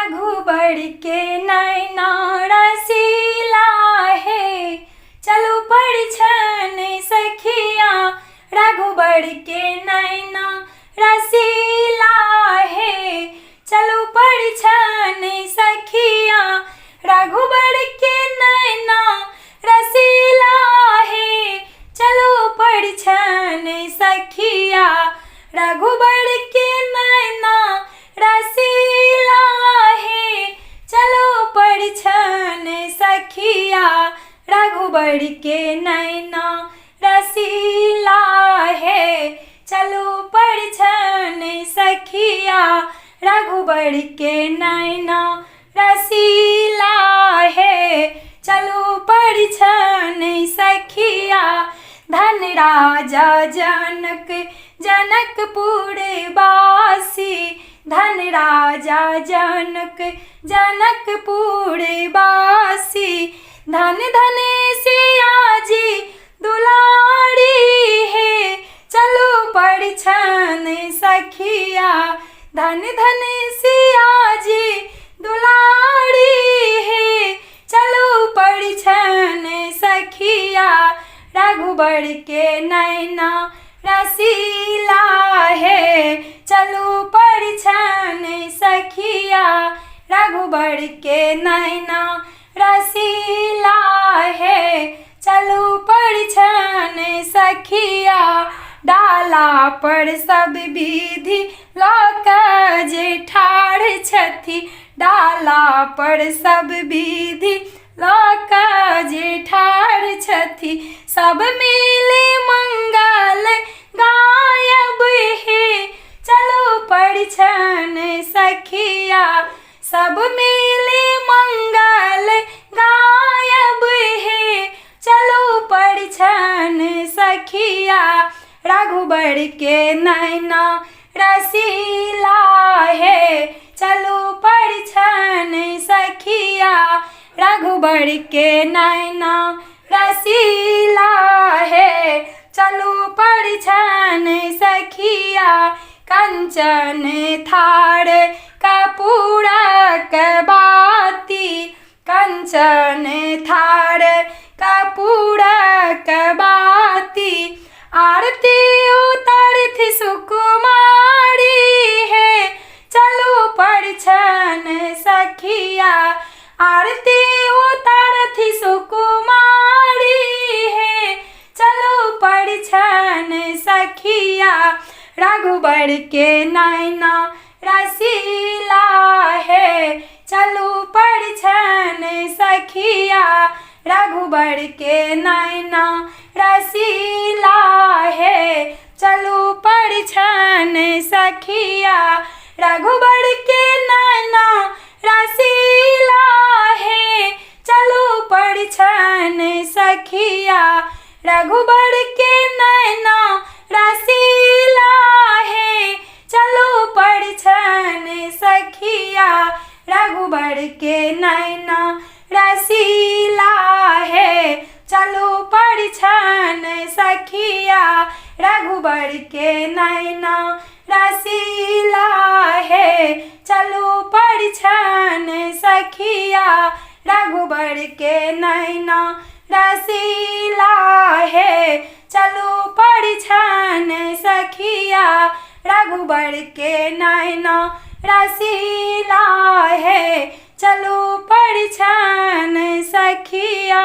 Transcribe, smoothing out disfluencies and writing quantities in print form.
रघुबर के नैना रसीला हे, चलू परिछन सखिया। रघुबर के नैना रसीला हे, चलू परिछन सखिया। रघुबर के नैना रसीला हे, चलू परिछन सखिया। रघुबर के नैना रसीला हे, चलो परिछन सखिया। रघुबर के नैना रसीला हे, चलो परिछन सखिया। रघुबर के नैना रसीला हे, चलो परिछन सखिया। धन राजा जनक जनकपुर बासी, धन राजा जनक जनकपुर बासी। धन धन सिया जी दुलारी हे, चलो परिछन सखिया। धन धन सिया जी दुलारी हे, चलो परिछन सखिया। रघुबर के नैना रसीला हे, चलो परिछन सखिया। रघुबर के नैना रसीला हे, चलो परिछन सखिया। डाला पर सब विधि लऽ कऽ जे ठाढ़ छथि, डाला पर सब विधि लऽ कऽ जे ठाढ़ छथि। सब मिली मंगल गायब हे, चलू परिछन सखिया। सब मिली मंगल गायब हे, चलू परिछन सखिया। रघुबर के नैना रसीला हे, चलू परिछन सखिया। रघुबर के नैना रसीला हे, चलू परिछन सखिया। कंचन थार कपूरक बाती, कंचन थार कपूरक बाती। आरती उतरथि सुकुमारी हे, चलू परिछन सखिया। आरती उतरथि सुकुमारी हे, चलू परिछन सखिया। रघुबर के नैना रसीला हे, चलू परिछन सखिया। रघुबर के नैना रसीला हे, चलू परिछन सखिया। रघुबर के नैना रसीला हे, चलू परिछन सखिया। रघुबर के नैना रसीला हे, चलू परिछन सखिया। रघुबर के नैना रसीला हे, चलू परिछन सखिया। रघुबर के नैना रसीला हे, चलू परिछन सखिया। रघुबर के नैना रसीला हे, चलू परिछन सखिया। रघुबर के नैना रसीला हे, चलू परिछन सखिया।